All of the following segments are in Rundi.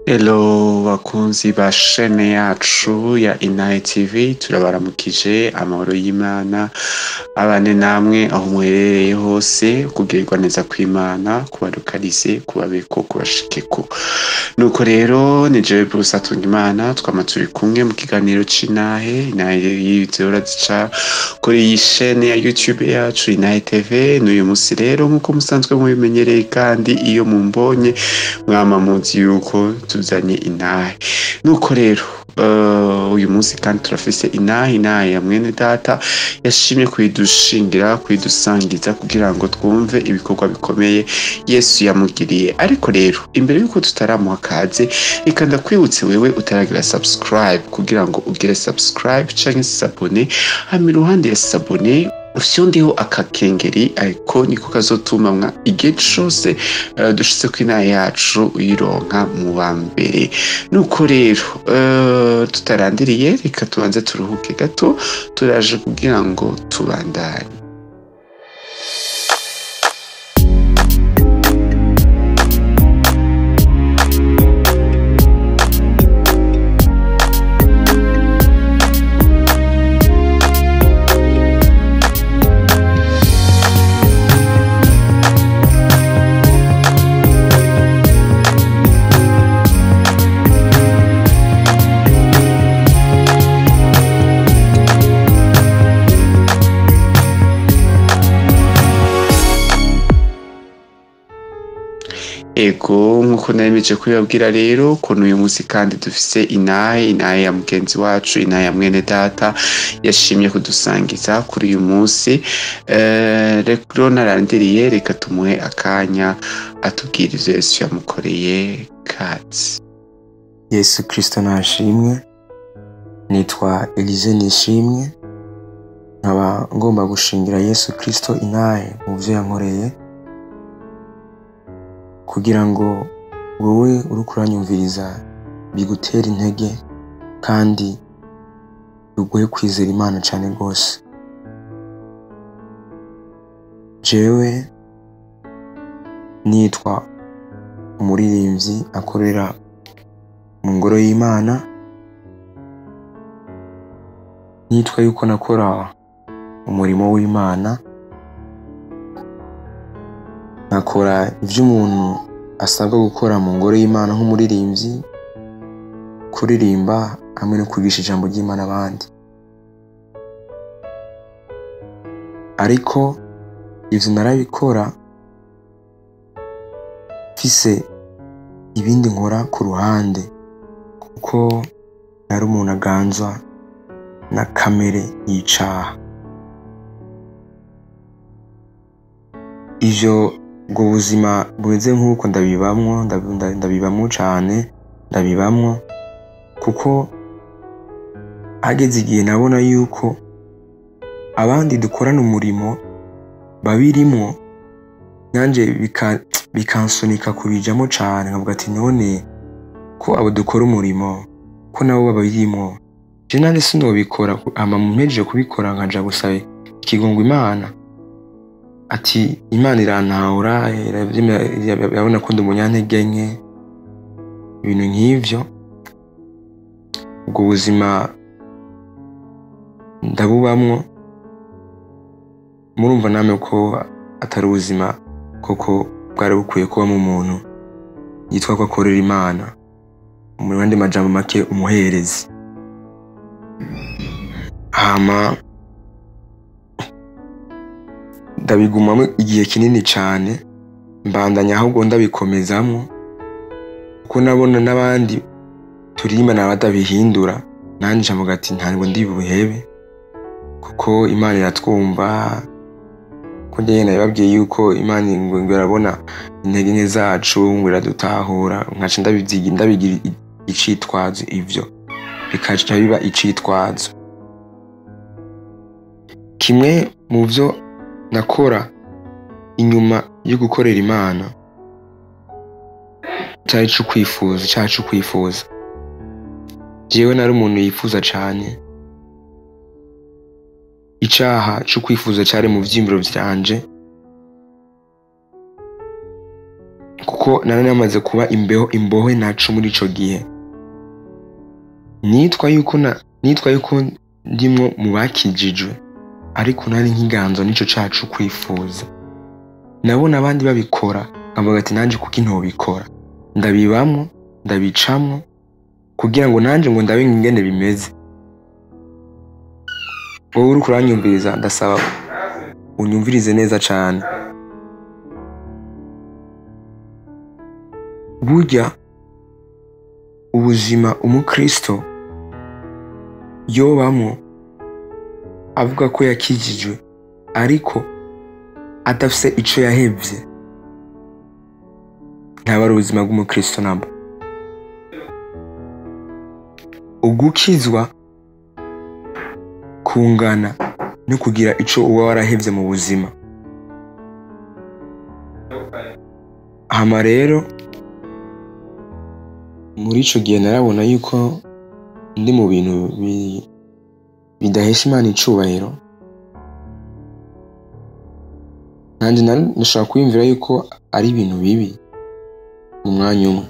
Hello bakunzi ba chaîne yacu ya Inaye TV, turabaramukije amahoro y'Imana abane namwe aho muherereye hose, kugirirwa neza kw'Imana kubarukarize, kubabeko, kubashikeko. Nuko rero ni jewe Bruce Hatungimana, twama turi kumwe mu kiganiro c'Inahe, Inahe y'izora zica kuri iyi chaîne ya YouTube yacu Inahe TV. N'uyu musi rero nkuko musanzwe mubimenyereye, kandi iyo mumbonye mwama muzi yuko tuzanye inahe. Nuko rero uyu munsi kandi turafise inahe, inahe ya mwene data yashimye kuyidushingira, kuyidusangiza kugira ngo twumve ibikorwa bikomeye Yesu yamugiriye. Ariko rero imbere yuko tutaramuha kaze, reka ndakwibutse wewe utaragira subscribe kugira ngo ugire subscribe canke s'abonner, hama iruhande ya s'abonner ufyondeho akakengeri, ariko niko kazotuma mwa igihe cose dushitse ku inaha yacu uyironka mu ba mbere. Nuko rero tutarandiriye, reka tubanze turuhuke gato, turaje kugira ngo tubandanye. Ego nkuko naremeje kubibabwira rero ukuntu uyu munsi kandi dufise inahe, inahe ya mugenzi wacu, inahe ya mwene data yashimye kudusangiza kuri uyu munsi. Rero narandiriye, reka tumuhe akanya atubwire ivyo Yesu yamukoreye. Katsi Yesu Kristo nashimwe. Nitwa Elise Nishimwe, nkaba ngomba gushingira Yesu Kristo inahe mu vyo yankoreye, kugira ngo wowe uriko uranyumviriza bigutere intege kandi biguhe kwizera Imana cane gose. Jewe nitwa umuririmbyi akorera mu ngoro y'Imana, nitwa yuko nakora umurimo w'Imana, nkakora ivyo umuntu asabwa gukora mu ngoro y'Imana nk'umuririmbyi, kuririmba hamwe no kwigisha ijambo ry'Imana abandi. Ariko ivyo narabikora mfise ibindi nkora ku ruhande, kuko nari umuntu aganzwa na kamere y'icaha. Ivyo ubwo buzima bumeze nk'uko ndabibamwo, ndabibamwo cane, ndabibamwo kuko hageze igihe nabona yuko abandi dukorana umurimo babirimwo, nanje bikansunika kubijamo cane, nkavuga ati none ko abo dukora umurimo ko nabo babirimwo, je nanje sinobikora, hama mpejeje kubikora nkaja gusaba ikigongo Imana, ati Imana irantahura, irabona ko ndi umunyantege nke, ibintu nk'ivyo. Ubwo buzima ndabubamwo, murumva namwe ko atari ubuzima koko bwari bukwiye kubamo umuntu yitwa ko akorera Imana, mu yandi majambo make umuherezi. Hama ndabigumamwo igihe kinini cane, mbandanya ahubwo ndabikomezamwo, kuko nabona n'abandi turirimba badabihindura, nanje ncavuga ati ntabwo ndi buhebe, kuko Imana iratwumva. Ko njye nabibabwiye yuko Imana ngo irabona intege nke zacu, ngo iradutahura, nkaca ndabigira icitwazo, ivyo bikaca biba icitwazo. Kimwe mu vyo nakora inyuma yo gukorera Imana cari c'ukwifuza, cari c'ukwifuza. Jewe nari umuntu yifuza cane, icaha c'ukwifuza cari mu vyiyumviro vyanje. Kuko nari namaze kuba imbohe naco muri ico gihe. Nitwa yuko ndimwo mu bakijijwe, ariko nari nkiganzwa n'ico caha co kwifuza. Nabona abandi babikora nkavuga ati nanje kuki ntobikora, ndabibamwo, ndabicamwo kugira ngo nanje ngo ndabe ingene bimeze. Wowe uriko uranyumviriza, ndasaba unyumvirize neza cane. Burya ubuzima umukristo yobamwo avuga ko yakijijwe ariko adafise ico yahevye, ntaba ari ubuzima bw'umukristo namba. Ugukizwa kungana no kugira ico uba warahevye mu buzima. Hama rero muri ico gihe narabona yuko ndi mu bintu bidahesha Imana icubahiro. Nanje nashobora kwiyumvira yuko ari ibintu bibi mu mwanya umwe,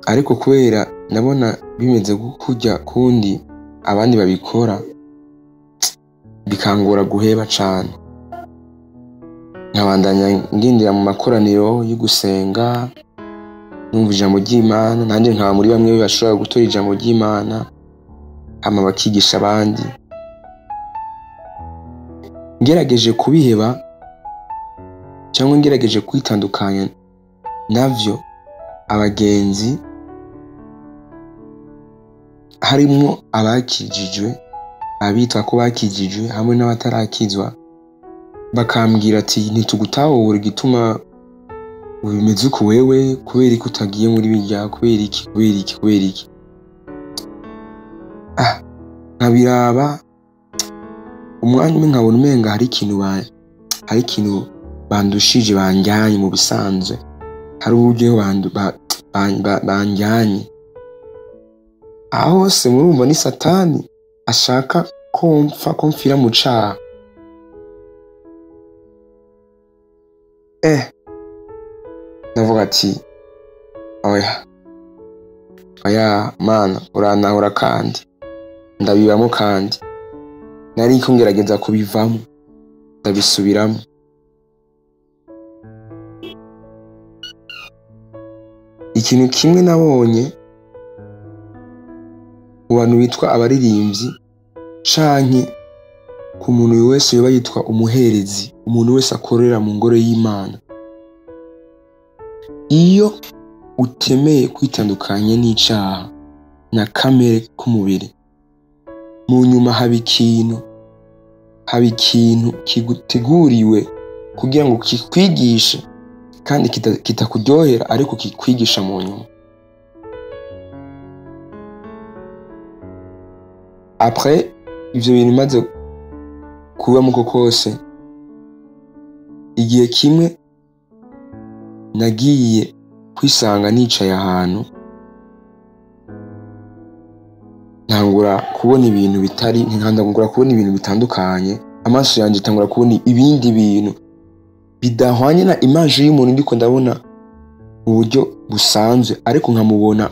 ariko kubera nabona bimeze kurya kundi abandi babikora, bikangora guheba cane. Nkabandanya ngendera mu makoraniro yo gusenga, numva ijambo ry'Imana, nanje nkaba muri bamwe bashobora gutora ijambo ry'Imana hama bakigisha abandi. Ngerageje kubiheba cyangwa ngerageje kwitandukanya navyo, abagenzi harimwo abakijijwe, abitwa ko bakijijwe hamwe n'abatarakizwa, bakambwira ati ntitugutahura igituma bimeze uku wewe, kubera iki utagiye muri birya, kubera iki, kubera iki, kubera iki. Nkabiraba umwanya umwe nkabona umenga hari ikintu bandushije, banjyanye mu bisanzwe, hari uburyo banjyanye. Aho hose murumva ni Satani ashaka ko mpfa, ko mfira mu caha. Ndavuga ati oya, oya Mana, urantahura kandi ndabibamo, kandi nariko ngerageza kubivamo, ndabisubiramo. Ikintu kimwe nabonye mu bantu bitwa abaririmbyi canke ku muntu wese yoba yitwa umuherezi, umuntu wese akorera mu ngoro y'Imana, iyo utemeye kwitandukanya n'icaha na kamere k'umubiri, mu nyuma haba ikintu kiguteguriwe kugira ngo kikwigishe kandi kitakuryohera, ariko kikwigisha mu nyuma. Après ivyo bintu maze kubamo kose, igihe kimwe nagiye kwisanga nicaye ahantu, ntangura kubona ibintu bitari, ntangura kubona ibintu bitandukanye, amaso yanje atangura kubona ibindi bintu bidahwanye na image y'umuntu ndiko ndabona mu buryo busanzwe, ariko nkamubona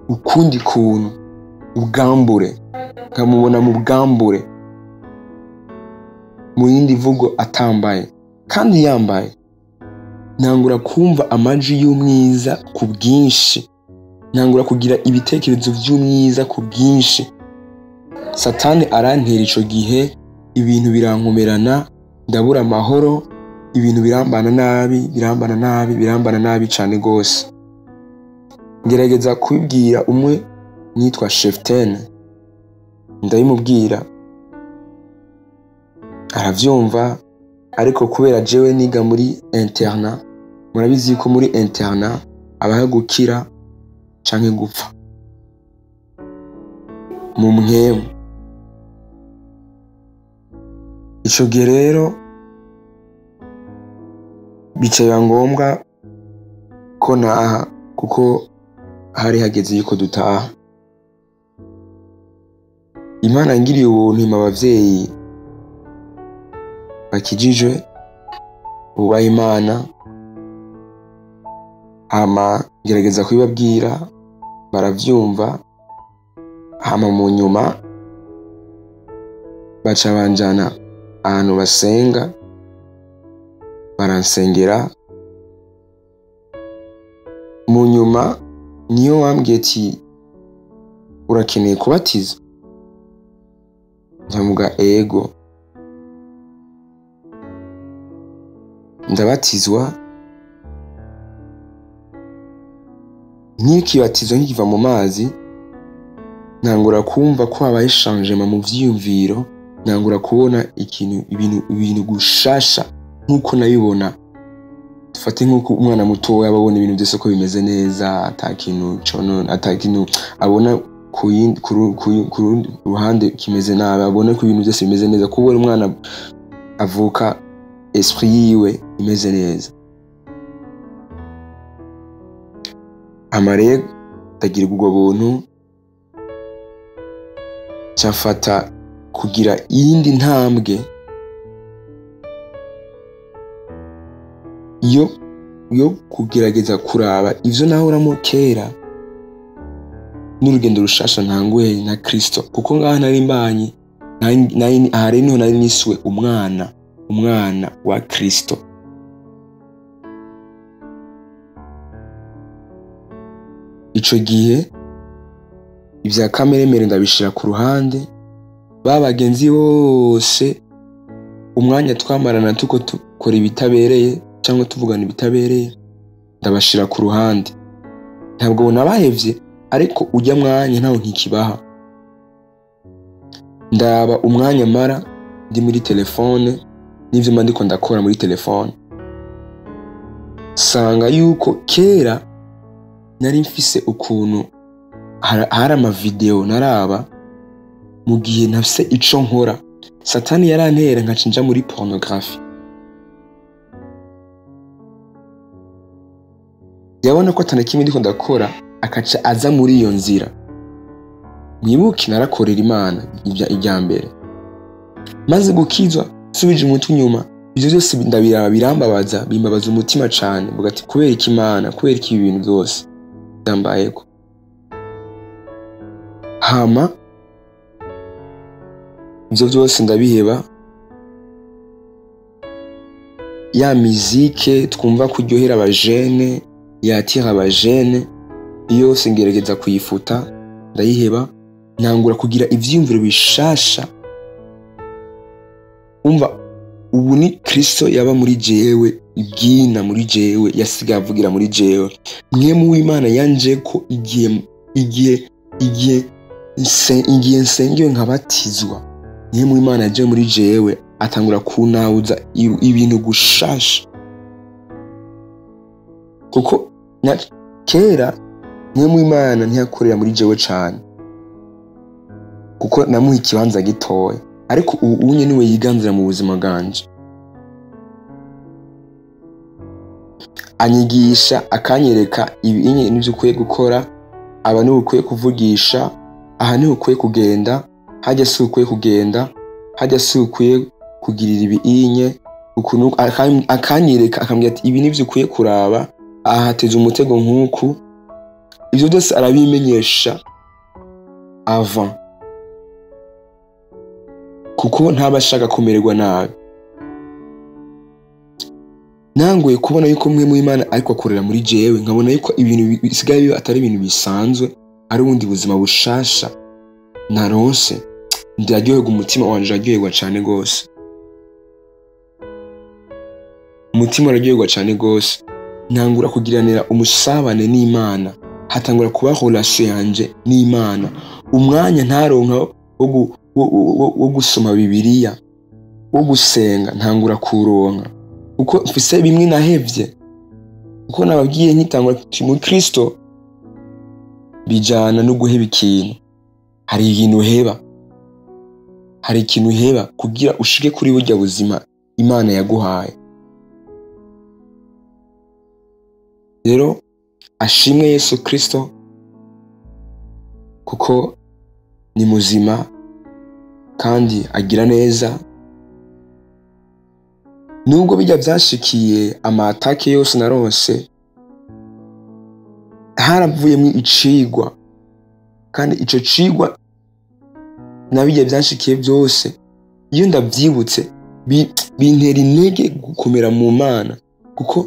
ukundi kuntu, ubwambure, nkamubona mu bwambure, mu yindi mvugo atambaye kandi yambaye. Ntangura kumva amajwi y'umwiza ku bwinshi, ntangura kugira ibitekerezo vy'umwiza ku bwinshi. Satani arantera ico gihe, ibintu birankomerana, ndabura amahoro, ibintu birambana nabi, birambana nabi, birambana nabi cane gose. Ngerageza kubibwira umwe nitwa Cheftaine, ndabimubwira aravyumva, ariko kubera jewe niga muri internat, murabizi ko muri internat abaho gukira canke gupfa mu mpwemu. Ico gihe rero bica biba ngombwa ko ntaha, kuko hari hageze yuko dutaha. Imana yangiriye ubuntu impa abavyeyi bakijijwe, bubaha Imana. Hama ngerageza kubibabwira baravyumva. Hama mu nyuma baca banjana ahantu basenga, baransengera. Mu nyuma niyo wambwiye ati urakeneye kubatizwa? Ndamuga ego. Ndabatizwa. Nkikibatizwa nkiva mu mazi, ntangura kumva ko habaye changement mu vyiyumviro, ntangura kubona ikintu ibintu gushasha nkuko nabibona. Dufate nkuko umwana muto yaba abona ibintu byose ko bimeze neza, atakintu conona, atakintu abona ku ruhande kimeze nabi, abona ko ibintu byose bimeze neza. Kubona umwana avuka esprit yiwe imeze neza. Amare ndagira ubwo buntu, cyafata kugira iyindi ntambwe yo kugerageza kuraba ivyo nahoramo kera n'urugendo rushasha ntanguye na Kristo. Kuko ngaha nari mbanye ahari niho nari niswe umwana wa Kristo. Ico gihe ivya kameremere ndabishira ku ruhande, ba bagenzi bose umwanya twamarana tuko tukora ibitabereye cyangwa tuvugana ibitabereye ndabashira ku ruhande. Ntabwo nabahevye, ariko ujya mwanya ntaho nkikibaha. Ndaba umwanya mara ndi muri telefone n'ivyo mba ndiko ndakora muri telefone, sanga yuko kera nari mfise ukuntu hari ama video naraba mu gihe ntafise ico nkora. Satani yarantera nkaca nja muri pornography. Yabona ko atana kimwe ndiko ndakora, akaca aza muri iyo nzira. Mwibuke narakorera Imana ijya mbere. Maze gukizwa subije umutwe inyuma, ivyo byose ndabiraba birambabaza, bimbabaza umutima cane. Mvuga ati kubera iki Imana, kubera iki ibintu byose byambayeko. Hama ivyo byose ndabiheba. Ya mizike twumva kuryohera abajene, yatira abajene, yose ngerageza kuyifuta, ndayiheba. Ntangura kugira ivyiyumviro bishasha. Umva ubu ni Kristo yaba muri jewe, ibyina muri jewe, yasigaye avugira muri jewe. Mwe mu Imana yanje ko igihe nsengewe nkabatizwa, mwe mu Imana yaje muri jewe atangura kunawuza ibintu gushasha. Kuko na kera mwe mu Imana ntiyakorera muri jewe cyane, kuko namuha ikibanza gitoya, ariko ubu unye niwe yiganzira mu buzima bwanje. Anyigisha akanyereka ibinye n'ivyo ukwiye gukora, aba niwe ukwiye kuvugisha, aha niho ukwiye kugenda, hajya si ukwiye kugenda, hajya si ukwiye kugirira ibinye, ukuntu akanyereka akambwira ati ibi nivyo ukwiye kuraba, aha hateze umutego nk'uku. Ivyo byose arabimenyesha avant, kuko ntabashaka kumererwa nabi. Nanguye kubona yuko mwe mu Imana ariko akorera muri jewe, nkabona yuko ibintu bisigaye biba atari ibintu bisanzwe, ari ubundi buzima bushasha naronse. Ndaryoherwa, umutima wanje uraryoherwa cane gose, umutima uraryoherwa cane gose. Ntangura kugiranira umusabane n'Imana, hatangura kuba relation yanje n'Imana. Umwanya ntaronka wo gusoma Bibiliya, wo gusenga, ntangura kuronka, kuko mfise bimwe nahevye. Kuko nababwiye nkitangura mu Kristo bijana no guheba ikintu. Hari ikintu uheba, hari ikintu uheba kugira ushike kuri burya buzima Imana yaguhaye. Rero ashimwe Yesu Kristo, kuko ni muzima kandi agira neza. Nubwo bijya byashikiye, amatake yose narose, haravuyemo icigwa, kandi ico cigwa nabijya byashikiye byose, iyo ndavyibutse bintera intege gukomera mu Mana, kuko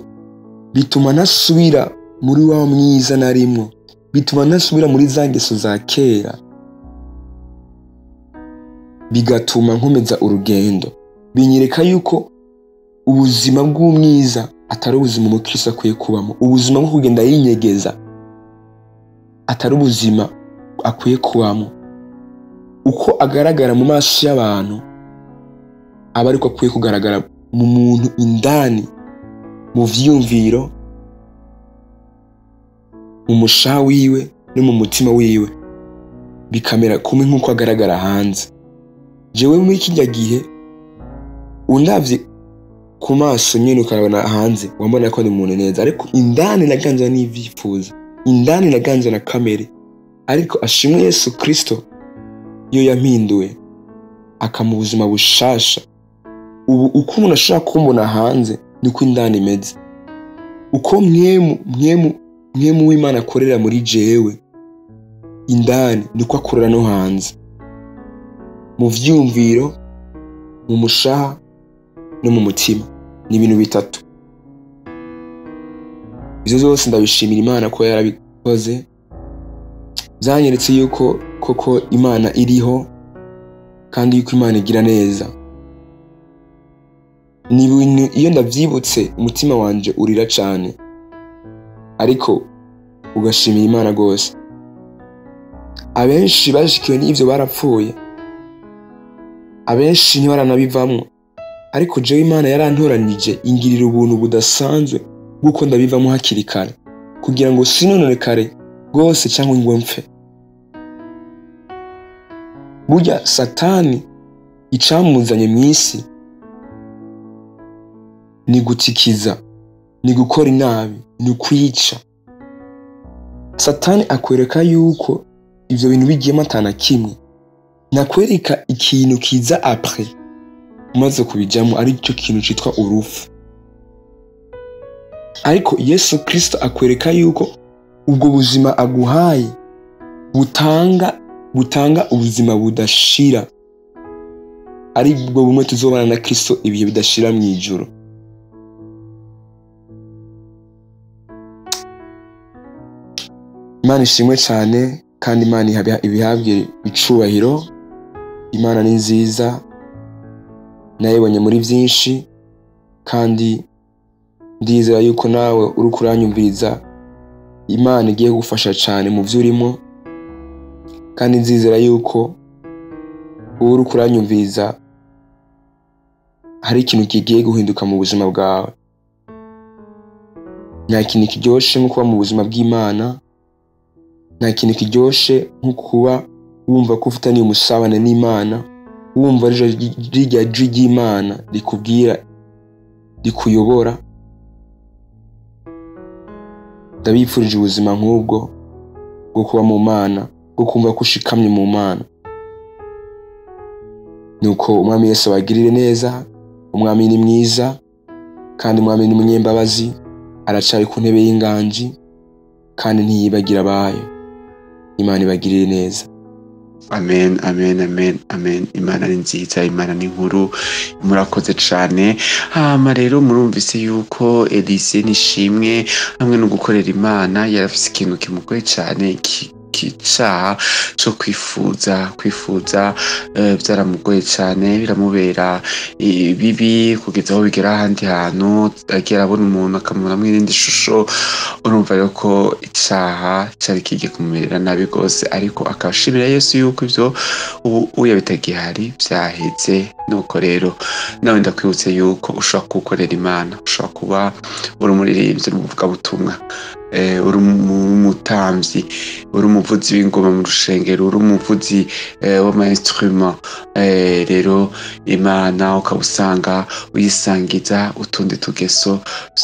bituma nasubira muri wa mwiza narimwo, bituma nasubira muri za ngeso za kera, bigatuma nkomeza urugendo. Binyereka yuko ubuzima bw'umwiza atari ubuzima umukristo akwiye kubamo, ubuzima bwo kugenda yinyegeza atari ubuzima akwiye kubamo. Uko agaragara mu maso y'abantu aba ariko akwiye kugaragara mu muntu indani, mu vyiyumviro, mu mushaha wiwe no mu mutima wiwe, bikamera kumwe nk'uko agaragara hanze. Jewe muri kirya gihe undavye ku maso nyene ukarabona hanze, wambona ko ndi umuntu neza, ariko indani naganzwa n'ivyifuzo, indani naganzwa na kamere. Ariko ashimwe Yesu Kristo iyo yampinduye akampa ubuzima bushasha. Ubu uko umuntu ashobora kumbona hanze niko indani imeze. Uko mwemu w'Imana akorera muri jewe indani niko akorera no hanze, mu vyiyumviro, mu mushaha no mu mutima. Ni ibintu bitatu. Ivyo vyose ndabishimira Imana ko yarabikoze. Vyanyeretse yuko koko Imana iriho, kandi yuko Imana igira neza. Ni ibintu iyo ndavyibutse umutima wanje urira cane, ariko ugashimira Imana gose. Abenshi bashikiwe n'ivyo barapfuye, abenshi ntibaranabivamwo, ariko jewe Imana yarantoranije ingirira ubuntu budasanzwe bw'uko ndabivamo hakiri kare, kugira ngo sinononekare rwose cyangwa ngo mpfe. Burya Satani icamuzanye mw'isi ni gutikiza, ni gukora inabi, ni kwica. Satani akwereka yuko ivyo bintu bigiyemo atana kimwe, nakwereka ikintu kiza après umaze kubijamo, ari cyo kintu citwa urupfu. Ariko Yesu Kristo akwereka yuko ubwo buzima aguhaye butanga ubuzima budashira, ari bwo bumwe tuzobana na Kristo ibihe bidashira mw'ijuru. Imana ishimwe cyane, kandi Imana ibihabwe icubahiro. Imana ni nziza, nayibonye muri byinshi, kandi ndizera yuko nawe uri kuranyumviriza Imana igiye kugufasha cyane mu byo urimo, kandi nzizera yuko uri kuranyumviriza hari ikintu kigiye guhinduka mu buzima bwawe. Nta kintu kiryoshe nko kuba mu buzima bw'Imana, nta kintu kiryoshe nko kuba wumva ko ufitaniye umusabane n'Imana, wumva rirya jwi ry'Imana rikubwira, rikuyobora. Ndabifurije ubuzima nk'ubwo bwo kuba mu Mana, bwo kumva ko ushikamye mu Mana. Nuko Umwami Yesu abagirire neza. Umwami ni mwiza, kandi Umwami ni umunyembabazi, aracari ku ntebe y'inganji, kandi ntiyibagira abayo. Imana ibagirire neza. Amen, amen, amen, amen. Imana ni nziza, Imana ni nkuru. Murakoze cane. Hama rero murumvise yuko Elise Nishimwe hamwe no gukorera Imana yarafise ikintu kimugoye cane, kicaha co kwifuza, byaramugoye cane, biramubera bibi kugeza aho bigera ahandi hantu agiye arabona umuntu akamubonamwo irindi shusho. Urumva rero ko icaha cari kigiye kumumerera nabi gose, ariko akabashimira Yesu yuko ivyo ubu uya bitagihari vyaheze. Nuko rero nawe ndakwibutse yuko ushobora kuwukorera Imana, ushobora kuba uri umuririmbyi, uri umuvugabutumwa, uri umutamvyi, uri umuvuzi w'ingoma mu rushengero, uri umuvuzi w'ama instrument. Rero Imana ukaba usanga uyisangiza utundi tugeso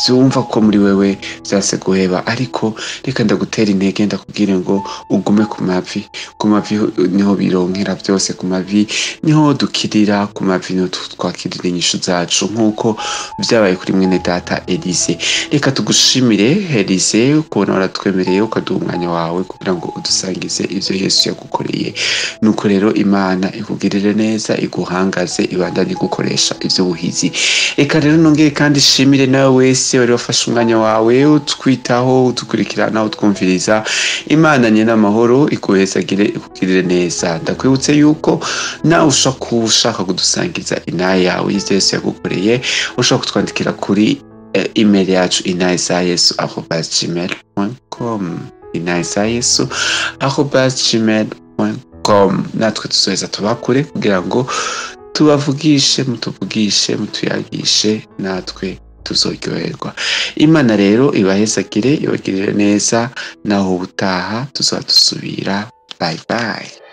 vyumva ko muri wewe vyase guheba, ariko reka ndagutera intege, ndakubwire ngo ugume ku mavi. Ku mavi niho bironkera vyose, ku mavi niho dukirira, ku mavi niho twakirira inyishu zacu nk'uko vyabaye kuri mwene data Elise. Reka tugushimire Elise kubona waratwemereye ukaduha umwanya wawe kugira ngo udusangize ivyo Yesu yagukoreye. Nuko rero Imana ikugirire neza, iguhangaze, ibandanye igukoresha ivyo buhizi. Reka rero nongere kandi shimire nawe wese wari wafashe umwanya wawe utwitaho, udukurikirana, utwumviriza. Imana nyene amahoro iguhezagire, ikugirire neza. Ndakwibutse yuko nawe ushobora kuba ushaka kudusangiza inaha yawe y'ivyo Yesu yagukoreye, ushobora kutwandikira kuri email yacu inahezayesu@gmail.com, inahezayesu@gmail.com. Natwe tuzoheza tubakure kugira ngo tubavugishe, mutuvugishe, mutuyagishe, natwe tuzoryoherwa. Imana rero ibahezagire, ibagirire neza, naho ubutaha tuzoba dusubira. Bye bye.